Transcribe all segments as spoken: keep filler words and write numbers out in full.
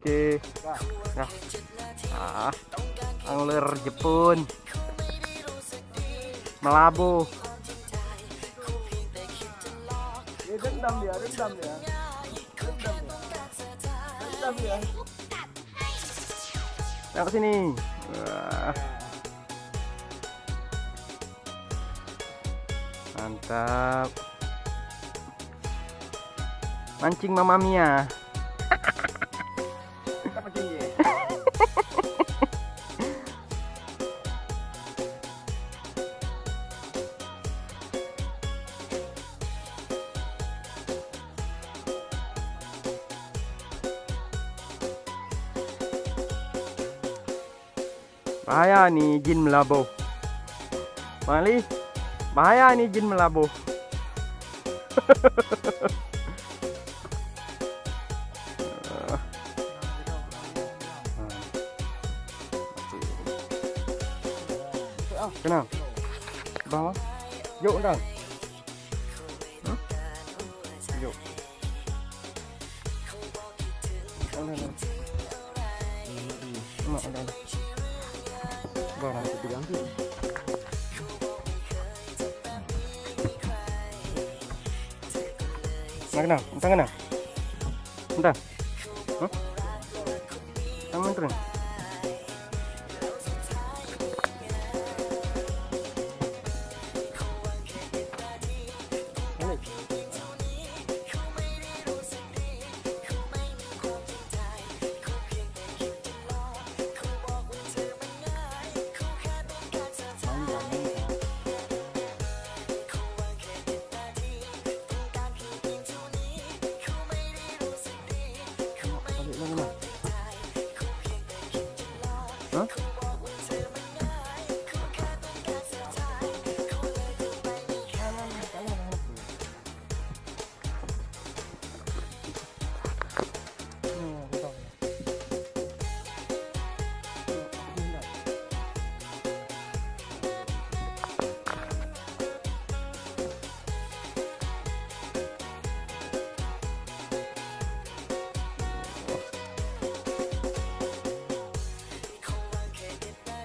Oke. Nah. Ah, angler Jepun. Meulaboh. Dia dendam dia, dendam dia. Dendam dia. Dendam dia. Tengok sini. Wah. Mantap. Mancing Mama Mia. Kita mancing dia. Bahaya ni jin meulaboh. Mali, bahaya ni jin meulaboh. Kenapa? Bang, yuk dah. Yuk. Mak, mak. Barang tu pegang tu. Nak kena? Entah kena? Entah. Hah? Sama terus.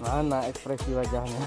Mana ekspresi wajahnya?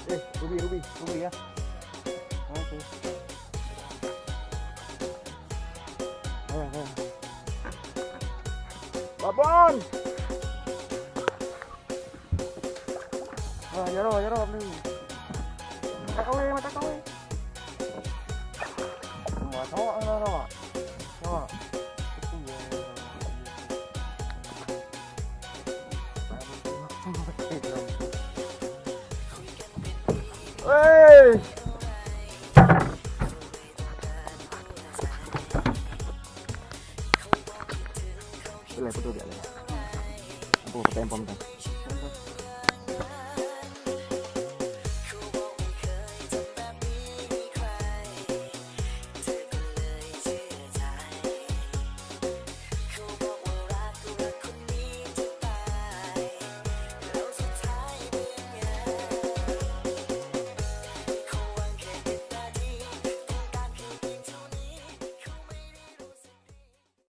Eh, Rubi, Rubi, Rubi ya. Oke. Ayo, ayo. Babon! Ah, jaro, jaro, ni. Mata kawe, mata kawe. Mata kawe, mata kawe. Kawe. Hei!